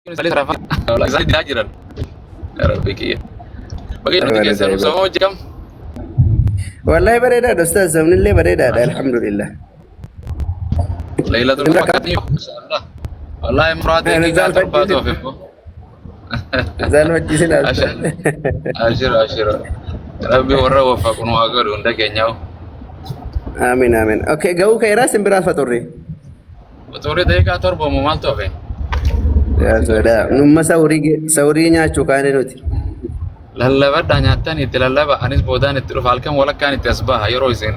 Isaan didaa jiran. Rabbi kiyya. Baga nuti keessan Ajaa'iba. sooma hojii kam? Wallahi bareedaadha ustaaz, sabnillee bareedaadha, alhamdulillah. Laylatul Isin akka fakkaatni inshaallah. Wallahi muraata daqiiqaa torbaatu hafe immoo. Zaalfachiisin. Ashir ashir ashir. Rabbi warra waffaqu nu haa godhu hunda keenyaa. Amiin, amiin. Okay, ga'uu ka'eeraa isin biraa faxurri. Utuurri daqiiqaa 7 moo maaltu hafe? Yaa sodaa. Numma sawurii sawurii nyaachuu kaane nuti. Lallabadhaa nyaattan itti lallaba, anis boodaan itti dhufa, halkan walakkaan itti as baha yeroo isin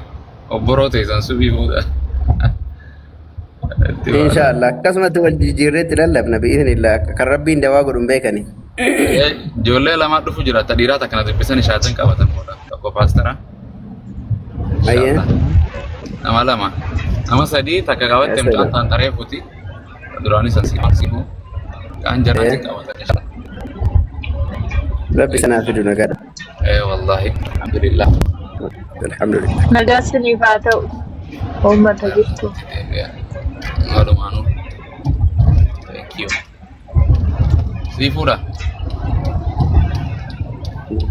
obboroo teessan subii booda. Itti baha. Inshaallah akkasumatti wal jijjiirree itti lallabna bi'iznillah, kan rabbiin dawaa godhu hin beekani. Ijoollee lama dhufu jira, ta dhiiraa takka na dubbisan ishaatan qabatan booda tokko paastara. Ayyee. Inshaallah. Nama lama. Nama sadii takka qabatte Yaa mucaan sodaa. taan taree fuuti. Duraanis asii maksimu. Kaan jarratti qabatan inshallah. Rabbi sanaa fidu nagaadha. Eh wallahi alhamdulillah. Alhamdulillah. Nagaa siniif haa ta'u. Uummata jirtu. Walumaanuu. Thank you. Sii fuudha.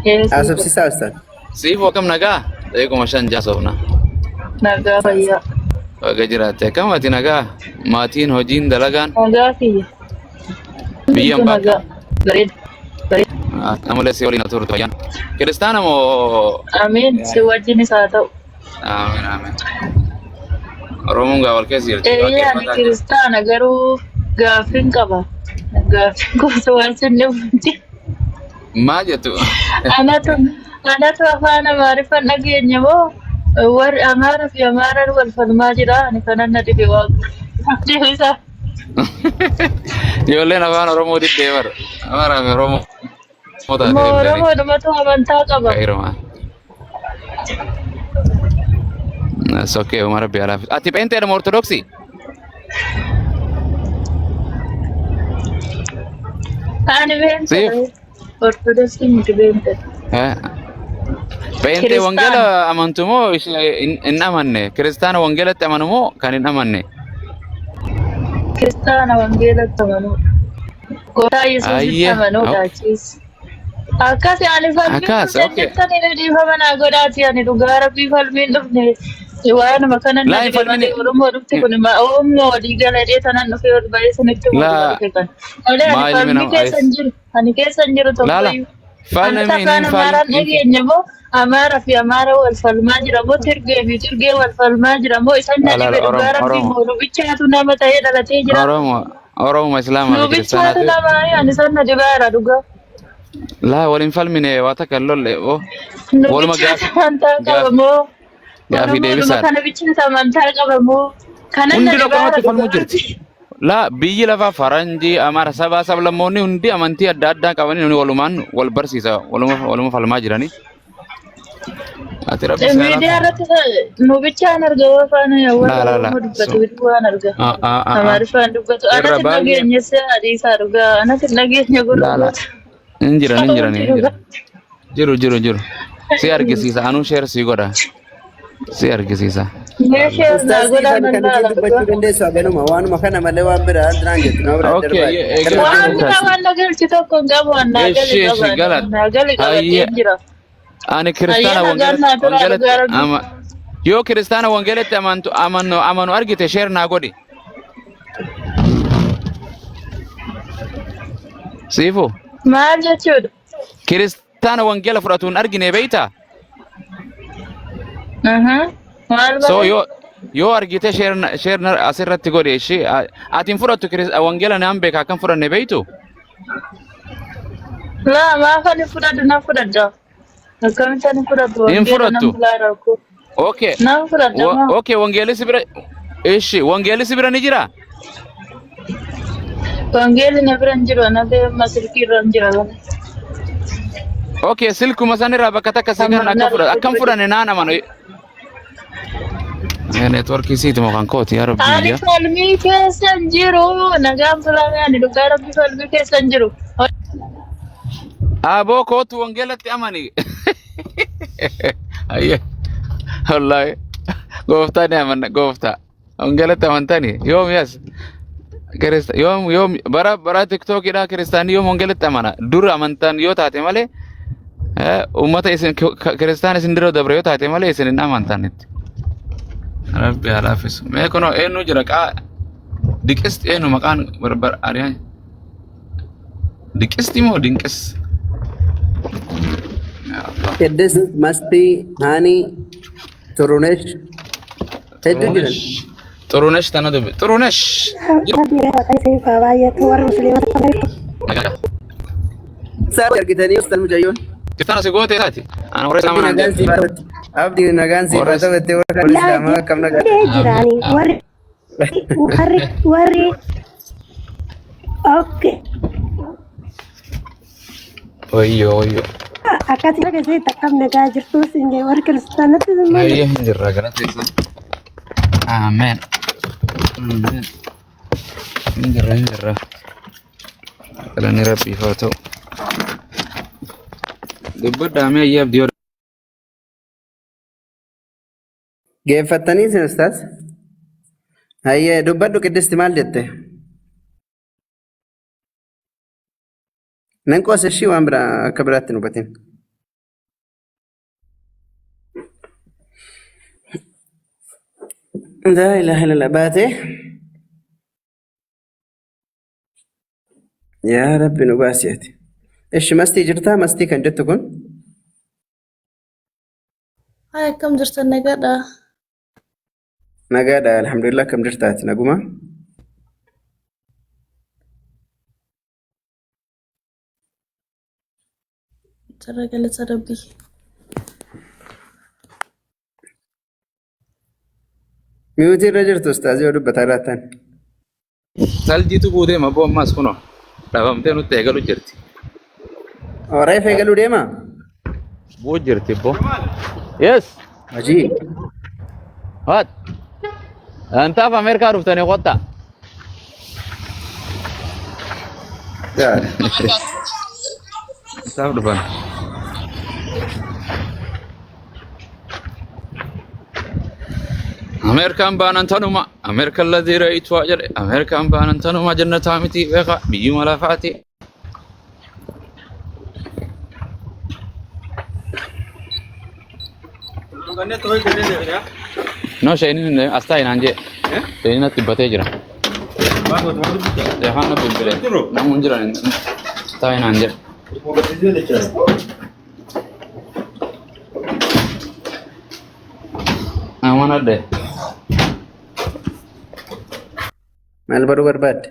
Ee, siif Haasofsiisaa ustaaz. Siifuu akkam nagaa? Daqiiquma 5 jaasofna. Nagaa fayyaa. Baga jiraatte. Akkam ati nagaa? Maatiin, hojiin, dalagaan? Nagaa kiyya. Biyyan Hundumtuu bakka. nagaa. Bareeda. Bareeda. Namoota si waliin haa turtu fayyaan. Kiristaana moo? Amiin. Si wajjinis haa ta'u. Amiin, amiin. Oromoon gaa wal keessa jirti. Eeyyee, ani Waaqeffataa jirti. kiristaana garuu gaaffiin qaba. Gaaffiin gosa waan sinni hundi. Maal jettu? Anatu afaan Amaariffaan dhageenye moo warri Amaaraa fi Amaaraan wal falmaa jira, ani kanan na dhibe waaqa. Deebisaa. Ijoolleen afaan Oromoo diddee bara. Amaaraa fi Oromoo taatee Moo deemtanii. Oromoodhumatu amantaa qaba. Kairuma. It's okay, Umar Rabbi alaaf. Ati pheenxeedha moo Ortodoksii? Ani Siif. beekta. Ortodoksii miti beekta. Eh. Pheenxee wangeela Kiristaana. amantu moo ishee hin amanne? Kiristaana wangeelatti amanu moo kan hin amanne? Kiristaana wangeelatti amanuudha. Gooftaa Yesuusitti Ayyee. amanuudha achiis. Akkas ani falmiin Akkas, dhufne okay. jettanii na dhiifama naa godhaati, ani dhugaa rabbii falmiin dhufne waanuma kana na Laa hin dhibe falmini. malee Oromoo dhufte kun Oromoo walii galadhee tanan dhufee ol ba'ee sanitti Laa walii dhufe kan. Malee ani maa ilmi falmii nama keessa hin jiru. Ani keessa hin jiru Laala tokkoyyuu. Anis falmiin afaan hin Amaaraan dhageenye moo Amaaraa fi Amaara wal falmaa jira moo Tirgee fi Tirgee wal falmaa jira moo isan na Laala dhibe dhugaa Oromoo rabbii Oromoo moo nubichaatu nama ta'ee dhalatee jira. Oromoo Oromoo Islaamaa fi Nubichaatu kiristaanaatu nama, ani isan na dhibaara dhugaa. Laa waliin falmine, waa takka hin lolle oo waluma Nubichaatu gaafi amantaa qaba gaafi moo gaafii Oromoodhuma deebisaadha. kana bichaatu amantaa qaba moo kanan na Hundi dhibaara akkanumatti falmuu dhugaa jirti. rabbii. Laa biyyi lafaa faranjii, Amaara, sabaa sablammoonni hundi amantii adda addaa qabanii nuyi walumaan wal barsiisa, waluma falmaa jiranii. Ati rabbi si Miidiyaa haa irratti nu bichaan arga yoo afaan warra Laa laa laa. Oromoo dubbatu So, waan arga. ah ah ah ah. Amaariffaan dubbatu. Irra Anatti hin baay'ee dhageenye si hadiisaa dhugaa. Anatti hin dhageenye laa laa. gurgurtoota. Hin jiran, hin jiran, hin Dhugaa. jiran. Jiru, jiru, jiru. Si argisiisa, anuu share si godha. Si argisiisa. Mee share naa Ustaaz godhaa Siifan nan kan laala isin dubbachuu dhugaa. dandeessu haganuma waanuma kana malee waan biraa duraan jettu nama biraa Okay, darbaa. egaa Waan biraa waan na galchi tokko hin qabu, waan naa gali Ishi ishi qaba. galat. Naa gali Hayyee qabadheen jira. ani Hayyee kiristaana nagaan wangeelatti naa turaa wangeelatti dhugaa rabbi. ama yoo kiristaana wangeelatti amantu amanu argite share naa godhi. Siifu Maal jechuudha? Kiristaana wangeela fudhatu hin argine beeytaa? Maal So baree? yoo argite share asirratti godhi ishee ati hin fudhattu wangeela naan beeka akkam fudhanne beeytu? Laa maaf ani fudhadhu nan fudhadha. Akkamitti ani fudhadhu Hin wangeela nan fudhattu. bulaa rakkoo. Okay. Nan fudhadha moo? Okay, wangeelli si bira ishi wangeelli si bira ni jira? Wangeelli na bira hin jiru, ana bira amma silkii irra hin jira. Okay, silkuma sanirraa bakka takka si Amma kan na akka fudhatu akkam rukutu. fudhanne naan amanu. Neetworkii siiti moo kan kooti yaa rabbi Ani biyya. falmii keessa hin jiru. Nagaan filamee ani dhugaa rabbi falmii keessa hin jiru. Aboo kootu wangeelatti amani. Ayyee. Wallaahi. Gooftaa ni amanna gooftaa. Wangeelatti amantani yoom yas. Yoom yoom bara bara tiktookiidhaa kiristaanii yoom wangeelatti amana dur amantaan yoo taate malee uummata isin kiristaan isin dura dabre yoo taate malee isin hin amantan itti. Rabbi haa laaffisu. Mee kunoo eenyu jira qaa diqisti eenyu maqaan barbar ariyaan diqisti moo dinqis? Yaa Allah. Qiddis, Mastii, Haanii, Turunesh hedduu jiran. Xurunesh. Xurunesh tana dubbi. Xurunesh. Rabbi waaqayyo haa baay'atu warra musliimota. Isaa argitanii ustaas mucayyoon. Kiristaana si goote isaati. Ana warra Abdi islaamaa naan nagaan jedhe. siif haa ta'u. Abdi nagaan siif Warra haa ta'u jettee warra kaan Laa islaamaa akkam nagaa. jedhee jiraani warri warri warri okay Wayyoo wayyoo. akkasii keessatti akkam nagaa jirtu siin jedhe warri kiristaanatti immoo Wayyoo hin jirra gara keessa. Ameen. Ameen. Hin jirra hin jirra. Galanni Rabbiif haa ta'u. Dubbadhaa mee ayyaa abdii Geeffattanii isin ustaas? Hayyee dubbadhu qiddisti maal jette? Nan qoosa ishii waan biraa akka biraatti hin hubatin. Laa ilaaha illallah baatee. Yaa Rabbi nu baasi ati. Ishi mastii jirtaa mastii kan jettu kun Hai, akkam jirtan nagaadha. nagaadha alhamdulillah akkam jirta ati naguma. Jara galata Rabbii. Miyuutii irra jirtu ustaaz yoo dubbataa laattan. Saljiitu buutee maboo ammas kunoo dhabamtee nutti eegalu jirti. Reef eegaluu deema? Buu jirti boo. Yes. Hojii. What? Antaaf Ameerikaa dhuftanii kottaa. Gaari. Antaaf dhufan. Ameerikaan baanan tanuma Ameerikaan ladii ra'iitu haa jedhe Ameerikaan baanan tanuma jannataa miti beeka biyyuma lafaati. No shayinin as taa'e naan jee. Shayinin natti dubbatee jira. Sheekaan na bilbile. Namuun jiran taa'e naan jedhe. Aman adde. Maal baruu barbaadde?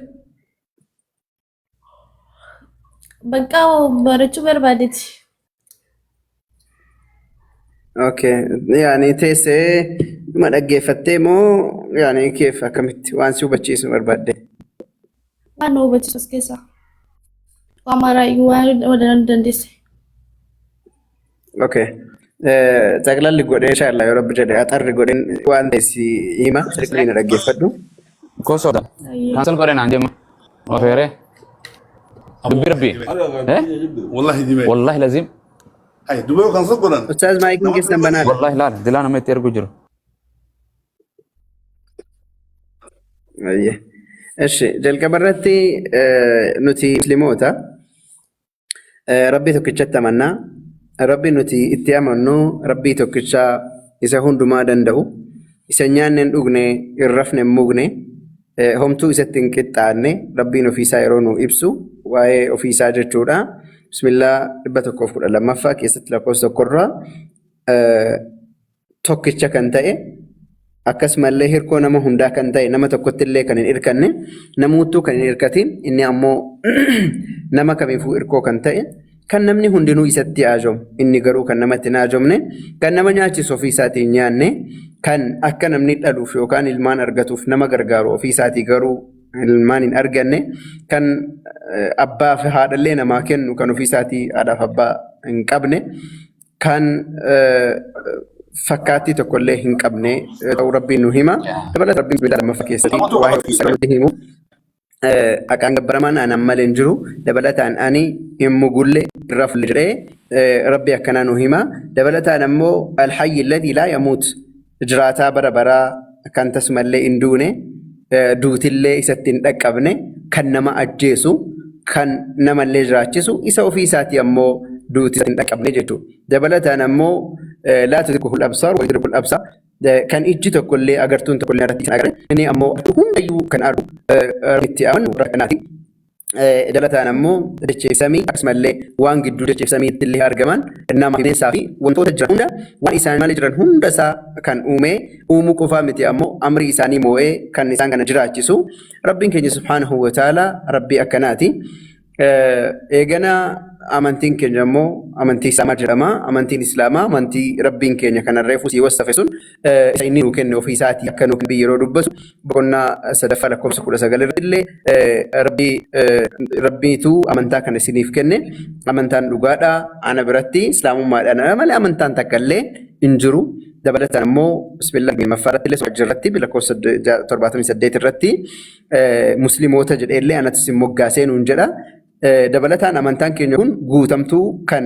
Bakka barachuu barbaadeeti. Okay. Yaani teessee dhuma dhaggeeffattee moo yaani keef akkamitti waan si hubachiisu barbaadde? Waan na hubachiisu as keessaa. Waan maraayyuu waan waan dandeesse. Okay. Xaqlalli godhee inshallah yoo rabbi jedhe axarri godheen waan ta'e si hima sirrii na dhaggeeffadhu. Kosoda. Cancel godhe naan jemma. Ofeere. Dubbi rabbi. Eh? Wallahi dime. Wallahi lazim. Hay dubee kan soo godhan. Ustaaz maayikiin keessan banaadha. Wallahi laala. Dilaa nama itti ergu jiru. Ayyee. Eshi jalqaba irratti nuti musliimoota Rabbii tokkichatti amanna. Rabbi nuti itti amannu Rabbii tokkicha isa hundumaa danda'u, isa hin nyaanne hin dhugne, hin rafne hin mugne, homtuu isatti hin qixxaanne Rabbiin ofiisaa yeroo nu ibsu waa'ee ofiisaa jechuudha. Bismillaa 112ffaa keessatti lakkoofsa tokkorraa tokkicha kan ta'e akkasumallee hirkoo nama hundaa kan ta'e nama tokkotti illee kan hin hirkanne namuuttuu kan hin hirkatin inni ammoo nama kamiifuu hirkoo kan ta'e kan namni hundinuu isatti haajomu inni garuu kan namatti hin haajomne kan nama nyaachisu ofii isaatii hin nyaanne kan akka namni dhaluuf yookaan ilmaan argatuuf nama gargaaru ofii isaatii garuu ilmaan hin arganne kan abbaa fi haadhallee namaa kennu kan ofii isaatii haadhaaf abbaa hin qabne kan fakkaattii tokkollee hin qabne ta'uu Rabbiin nu hima. Dabalataan Rabbiin bismillah lammaffaa keessatti waa'ee ofii isaa nutti himu. Haqaan gabbaramaan anaan malee hin jiru. Dabalataan ani hin mugulle hin rafle jedhee Rabbi akkanaa nu hima. Dabalataan ammoo alhayyi alladhii laa yamuut jiraataa bara baraa kan tasumallee hin duune. Duutillee isatti hin dhaqqabne, kan nama ajjeesu, kan namallee jiraachisu, isa ofii isaatii ammoo duuti isatti hin dhaqqabne jechuudha. Dabalataan ammoo laa tudrikuhul absaar wa yudrikul absaar, kan ijji tokkollee agartuun tokkollee irratti hin agarre, inni ammoo hundayyuu kan argu itti amanu rakkanaati. Dabalataan ammoo dachee samii akkasumallee waan gidduu dachee samiitti illee argaman, nama, bineensaa fi wantoota jiran hunda, waan isaan malee jiran hunda isaa kan uumee, uumuu qofaa miti ammoo amrii isaanii moo'ee kan isaan kana jiraachisu Rabbiin keenya subhaanahu wa ta'ala Rabbii akkanaati. Eegana amantiin keenya immoo amantii Islaamaa jedhama. Amantiin Islaamaa amantii Rabbiin keenya kana reefu sii wassafe sun isa inni nuu kenne ofii isaatii akka nuu kenne yeroo dubbatu, boqonnaa sadaffaa lakkoofsa 19 irratti illee, Rabbii Rabbiitu amantaa kana isiniif kenne, amantaan dhugaadha ana biratti Islaamummaadhaan malee amantaan takka illee hin jiru. Dabalataan immoo bismillah lammaffaa irratti illee irratti lakkoofsa 78 irratti Musliimoota jedhee illee anatis hin moggaasee nuun jedha. Dabalataan amantaan keenya kun guutamtuu kan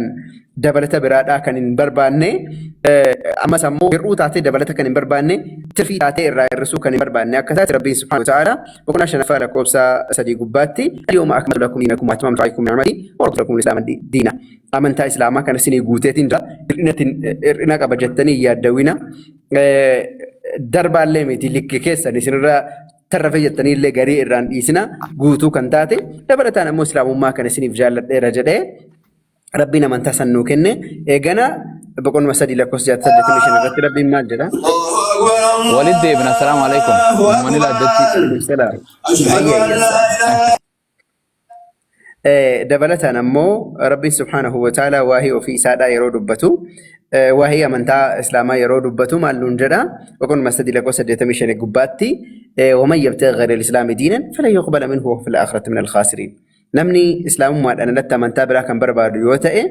dabalata biraadhaa kan hin barbaanne, ammas ammoo hir'uu taatee dabalata kan hin barbaanne, tirfii taatee irraa hir'isuu kan hin barbaanne akka taate Rabbiin subhaanahu wa ta'ala boqonnaa shanaffaa lakkoofsa 3 gubbaatti, "Al-yawma akmaltu lakum diinakum wa atmamtu alaykum ni'mati wa raditu lakum al-islaama diina." Amantaa Islaamaa kana isinii guuteetiin jira. Hir'ina qaba jettanii hin yaaddawina. Darbaallee miti, likki keessan isinirraa tarrafe jettanii illee garii irraan dhiisina, guutuu kan taate. Dabalataan ammoo Islaamummaa kana isiniif jaalladheera jedhee Rabbiin amantaa san nuu kenne. Eegana boqonnuma 3 lakkoofsa 85 irratti Rabbiin maal jedha? Walitti deebina. Assalaamu alaikum. Uummanni laaddatti. Salaam. Ayya. Dabalataan ammoo Rabbiin subhaanahu wa ta'ala waa'ee ofii isaadhaa yeroo dubbatu, waa'ee amantaa Islaamaa yeroo dubbatu maal nuun jedha? Boqonnuma 3 lakkoofsa 85 gubbaatti, "Waman yabtaghi ghayra al-islaami diinan falan yuqbala minhu wa huwa fil aakhirati minal khaasiriin." Namni Islaamummaadhaan alatti amantaa biraa kan barbaadu yoo ta'e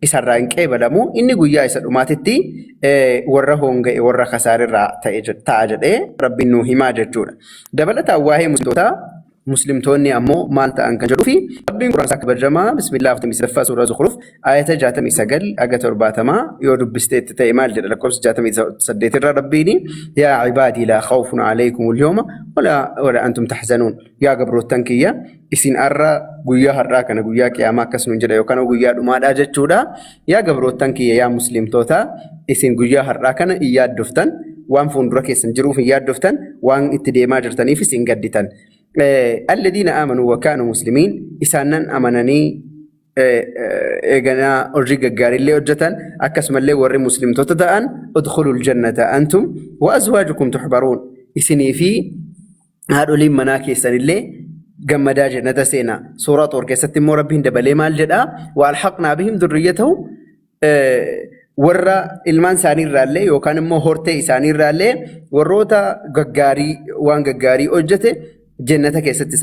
isarraa hin qeebalamu, inni guyyaa isa dhumaatitti warra hoonga'e, warra kasaarirraa ta'a jedhee Rabbiin nuu himaa jechuudha. Dabalataan waa'ee muslimtootaa, Muslimtoonni ammoo maal ta'an kan jedhuufi Rabbiin Qur'aana isaa kabajamaa bismillah 43ffaa suuraa Zukhruf ayata 69 aga 70 yoo dubbistee itti ta'e maal jedha? Lakkoofsa 68 irraa Rabbiin, "Yaa cibaadii laa khawfun alaykum al-yawma wala antum tahzanuun." Yaa gabroottan kiyya, isin har'a, guyyaa har'aa kana, guyyaa qiyaamaa akkasuma jedha yookaan guyyaa dhumaadhaa jechuudha. Yaa gabroottan kiyya, yaa muslimtoota, isin guyyaa har'aa kana hin yaaddoftan, waan fuuldura keessan jiruuf hin yaaddoftan, waan itti deemaa jirtaniifis hin gadditan. Alladhiina aamanuu wa kaanuu muslimiin, isaannan amananii eeganaa hojii gaggaarillee hojjetan, akkasumallee warri muslimtoota ta'an, udkhulul jannata antum wa azwaajukum tuhbaruun, isinii fi haadholiin manaa keessanillee gammadaa jannata seena. Suuraa Xuur keessatti immoo Rabbiin dabalee maal jedhaa? Wa alhaqnaa bihim dhurriyyatahum, warra ilmaan isaanii irraallee yookaan immoo hortee isaanii irraallee warroota gaggaarii, waan gaggaarii hojjete jannata keessatti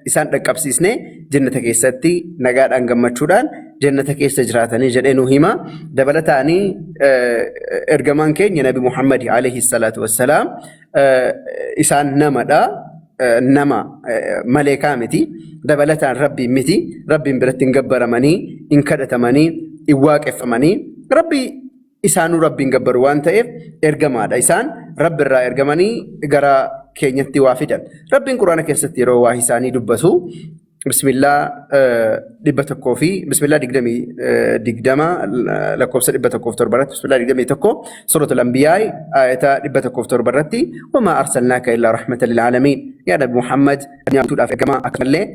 isaan dhaqqabsiisne, jannata keessatti nagaadhaan gammachuudhaan jannata keessa jiraatanii jedhee nu hima. Dabalataanii ergamaan keenya Nabi Muhammad alayhi salaatu wassalaam isaan namadha. Nama maleekaa miti. Dabalataan Rabbiin miti. Rabbiin biratti hin gabbaramanii, hin kadhatamanii, hin waaqeffamanii. Rabbi isaanuu Rabbiin gabbaru waan ta'eef ergamaadha. Isaan Rabbi irraa ergamanii gara keenyatti waa fidan. Rabbiin Quraana keessatti yeroo waa isaanii dubbatu, bismillaa 100 fi bismillaa 20 lakkoofsa 107 irratti, bismillaa 21 suratul anbiyaa ayata 107 irratti, "Wamaa arsalnaaka illaa rahmatan lil aalamiin." Yaa Nabi Muhammad, addunyaa ergamaa akkasumallee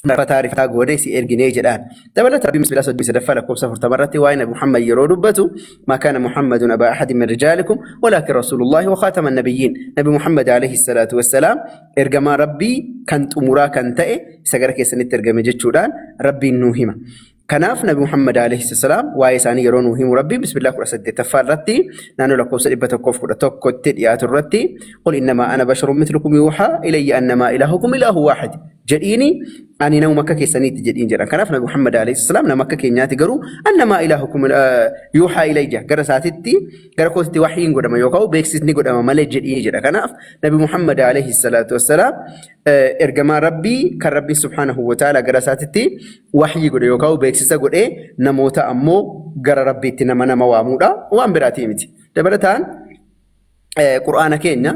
rafataa rifataa goonee si erginee jedhaan. Dabalata Rabbiin bismillaa 33ffaa lakkoofsa 40 irratti waa'ee Nabi Muhammad yeroo dubbatu, "Maa kaana Muhammadun abaa ahadin min rijaalikum walaakin rasuulullaahi wa khaatama nabiyyiin." Nabi Muhammad alayhi salaatu wassalaam ergamaa Rabbii kan xumuraa kan ta'e, isa gara keessanitti ergame jechuudhaan Rabbiin nuu hima. Kanaaf Nabi Muhammad alayhi salaam waa'ee isaanii yeroo nuu himu Rabbiin bismillah 18ffaa irratti naannoo lakkoofsa 111tti dhiyaatu irratti, "Qul innamaa ana basharun mithlukum yuuhaa ilayya annamaa ilaahukum ilaahu waahid" jedhiini, ani namuma akka keessaniitti jedhiin jedhan. Kanaaf Nabi Muhammad alayhi salaam nama akka keenyaati, garuu annamaa ilaahukum yuuhaa ilayya, gara isaatitti, gara kootitti wahyiin godhama yookaan beeksisni godhama malee jedhiin jedha. Kanaaf Nabi Muhammad alayhi salaatu wassalaam ergamaa Rabbii kan Rabbiin subhaanahu wa ta'ala gara isaatitti wahyii godhe yookaan beeksisa godhe, namoota ammoo gara Rabbiitti nama waamuudha, waan biraatii miti. Dabalataan Qur'aana keenya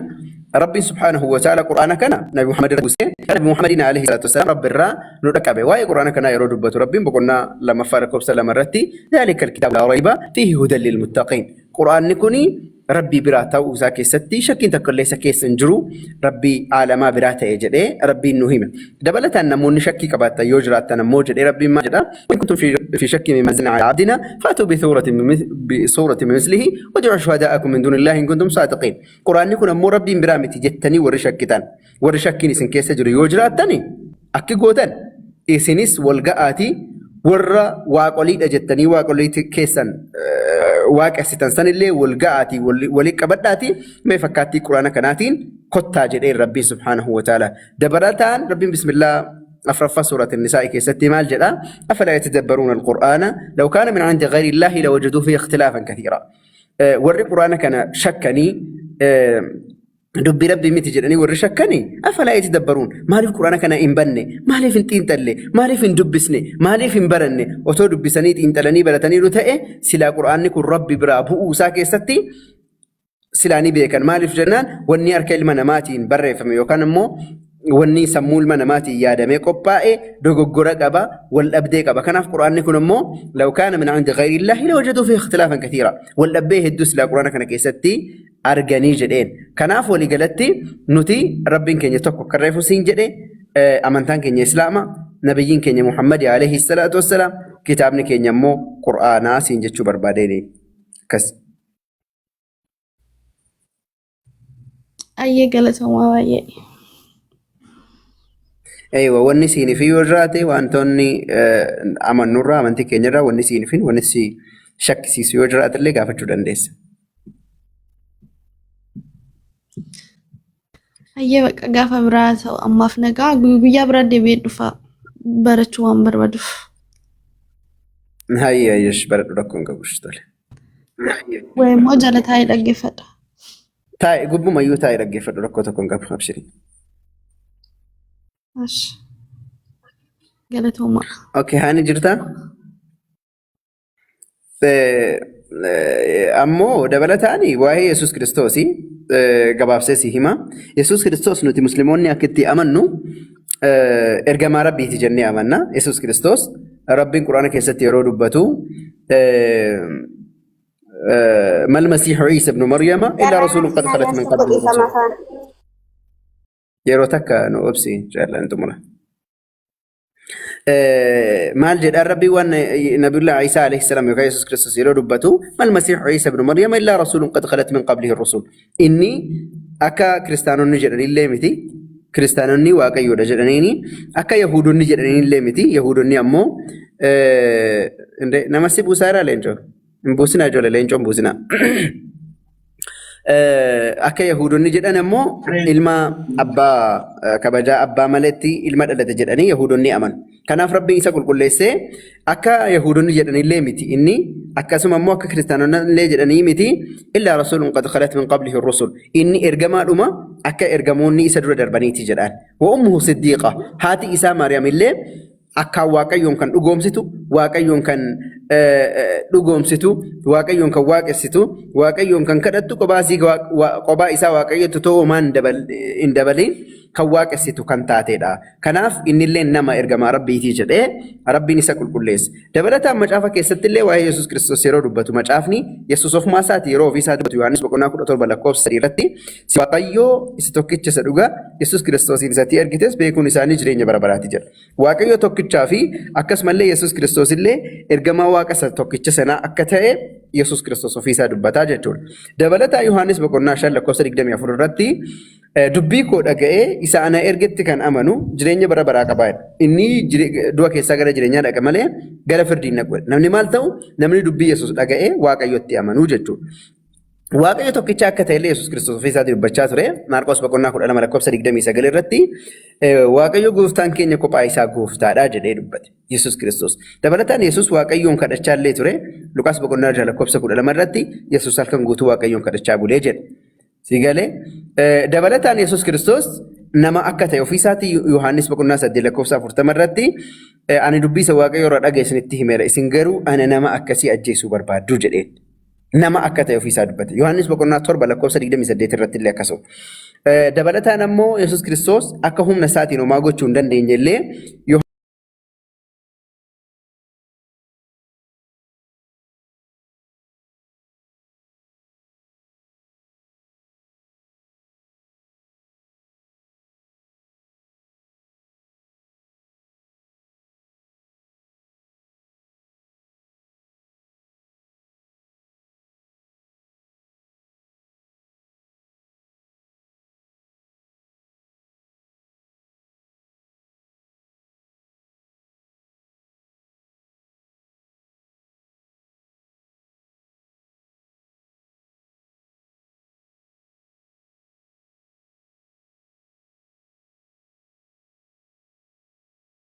Rabbiin subhaanahu wa ta'ala Qur'aana kana Nabi Muhammad irra buusee Nabi Muhammadin alayhi salaatu wassalaam Rabbi irraa nu dhaqqabe. Waa'ee Qur'aana kanaa yeroo dubbatu Rabbiin boqonnaa 2ffaa lakkoofsa 2 irratti dhaalika alkitaabu laa rayba fiihi hudan lilmuttaqiin. Qur'aanni kuni Rabbii biraa ta'uu isaa keessatti shakkiin tokko illee isa keessa hin jiru Rabbii aalamaa biraa ta'e jedhee Rabbiin nu hime. Dabalataan namoonni shakkii qabaattan yoo jiraattan ammoo jedhee Rabbiin maal jedha? Wa in kuntum fi shakkin mimmaa nazzalnaa alaa abdinaa fa'tuu bi suuratin min mislihi wad'uu shuhadaa'akum min duunillaahi in kuntum saadiqiin. Qur'aanni kun ammoo Rabbiin biraa miti jettanii warri shakkitan, warri shakkiin isin keessa jiru yoo jiraattani akki gootan isinis wal ga'aatii warra waaqoliidha jettanii waaqolii keessan waaqessitan sanillee wal ga'aatii walii qabadhaatii mee fakkaattii Qur'aana kanaatiin kottaa jedheen Rabbiin subhaanahu wa ta'ala. Dabalataan Rabbiin bismillaa afraffaa suurat Nisaa'i keessatti maal jedha? Afalaa yatadabbaruuna al-Qur'aana law kaana min 'indi ghayri Illaahi lawajaduu fiihi ikhtilaafan kathiiraa. Warri Qur'aana kana shakkanii dubbii Rabbii miti jedhanii warri shakkanii afalaa yatadabbaruun maaliif Qur'aana kana hin banne maaliif hin xiinxalle maaliif hin dubbisne maaliif hin baranne otoo dubbisanii xiinxalanii barataniiru ta'e silaa Qur'aanni kun Rabbi biraa bu'uu isaa keessatti silaa ni beekan maaliif jennaan wanni harka ilma namaatiin barreeffame yookaan immoo wanni sammuu ilma namaatiin yaadamee qophaa'e dogoggora qaba, wal dhabdee qaba. Kanaaf Qur'aanni kun immoo law kaana min 'indi ghayrillahi lawajaduu fiihi ikhtilaafan kathiira. Wal dhabdee hedduu silaa Qur'aana kana keessatti arganii jedheen. Kanaaf walii galatti nuti Rabbiin keenya tokko akka reefu siin jedhe amantaan keenya Islaama, nabiyyiin keenya Muhammad alayhi salaatu wassalaam, kitaabni keenya immoo Qur'aanaa siin jechuu barbaadeeni. Akkas. Ayyee galatoomaa baay'ee. Eeywa wanni siiniif yoo jiraate wantoonni amannurraa amantii keenyarraa wanni siiniif wanni si shakkisiisu yoo jiraate illee gaafachuu dandeessa. Ayyee bakka gaafa biraa ta'u ammaaf nagaa guyyaa biraa deebi'ee dhufa barachuu waan barbaaduuf. Hayyee hayyesh baradhu rakkoon qabu tole. Wayi immoo jala taa'ee dhaggeeffadha. Taa'e gubbumayyuu taa'e dhaggeeffadhu rakkoo tokko hin qabu abshirii. Ash. Galatoomaa. Okay haani jirtaa? Ammoo dabalataan waa'ee Yesuus Kiristoos gabaabsee si hima. Yesuus Kiristoos nuti musliimoonni akka itti amannu ergamaa Rabbiiti jennee amanna. Yesuus Kiristoos Rabbiin Quraana keessatti yeroo dubbatu mal masiihu Iisa ibnu Maryama illaa rasuulun qad khalat min qablihi rusul. Yeroo takka nu obsi jaallan xumura. Maal jedhaan rabbii waan nabiyullah Iisaa alayhi salaam yookaan Yesuus Kiristoos yeroo dubbatu mal masiihu Iisa ibnu Maryama illaa rasuulun qad khalat min qablihi rusul. Inni akka kiristaanonni jedhanillee miti. Kiristaanonni waaqayyoodha jedhaniini akka yahuudonni jedhaniinillee miti. Yahuudonni ammoo nama si buusaa jiraa leencoo? Hin buusinaa ijoollee leencoo hin buusinaa. Akka Yahuudonni jedhan ammoo ilma abbaa kabajaa abbaa maletti ilma dhalate jedhanii Yahuudonni amanu. Kanaaf Rabbiin isa qulqulleessee akka Yahuudonni jedhanillee miti inni akkasuma immoo akka kiristaanonni illee jedhanii miti illaa rasuulun qad khalat min qablihi rusul inni ergamaadhuma akka ergamoonni isa dura darbaniiti jedhaan. Wa ummuhu siddiiqa haati isaa Maariyaam illee akkaan Waaqayyoon kan dhugoomsitu, Waaqayyoon kan dhugoomsitu, Waaqayyoon kan waaqessitu, Waaqayyoon kan kadhattu, kophaa isaa Waaqayyotti otoo homaa hin dabaliin kan waaqessitu kan taateedha. Kanaaf innillee nama ergamaa Rabbiitii jedhee Rabbiin isa qulqulleesse. Dabalataan macaafa keessattillee waa'ee Yesuus Kiristoos yeroo dubbatu macaafni Yesuus ofumaa isaati yeroo ofii isaa dubbatu Yohaannis boqonnaa 17 lakkoofsa 3 irratti si Waaqayyoo isa tokkicha isa dhugaa Yesuus Kiristoosiin isatti ergites beekuun isaanii jireenya bara baraati jedha. Waaqayyo tokkichaa fi akkasumallee Yesuus Kiristoos illee ergamaa Waaqa isa tokkicha sanaa akka ta'e Yesuus Kiristoos ofii isaa dubbataa jechuudha. Dabalataa Yohaannis boqonnaa 5 lakkoofsa 24 irratti dubbii koo dhaga'ee isa ana ergetti kan amanu jireenya bara baraa qaba jedha. Inni du'a keessaa gara jireenyaa dhaqa malee gara firdii hin dhaqu jedha. Namni maal ta'u? Namni dubbii Yesuus dhaga'ee Waaqayyotti amanuu jechuudha. Waaqayyo tokkicha akka ta'e illee Yesuus Kiristoos ofii isaatii dubbachaa ture. Maarqos boqonnaa 12 lakkoofsa 29 irratti Waaqayyo gooftaan keenya kophaa isaa gooftaadha jedhee dubbate Yesuus Kiristoos. Dabalataan Yesuus Waaqayyoon kadhachaa illee ture. Luqaas boqonnaa 6 lakkoofsa 12 irratti Yesuus halkan guutuu Waaqayyoon kadhachaa bulee jedha. Si galee dabalataan Yesuus Kiristoos nama akka ta'e ofii isaatii Yohaannis boqonnaa 8 lakkoofsa 40 irratti ani dubbii isa Waaqayyo irraa dhaga'e isinitti himeera isin garuu ana nama akkasii ajjeesuu barbaaddu jedheen. Nama akka ta'e ofiisaa dubbate. Yohaannis boqonnaa 7 lakkoofsa 28 irratti illee akkasuma. Dabalataan ammoo Yesuus Kiristoos akka humna isaatiin homaa gochuu hin dandeenye illee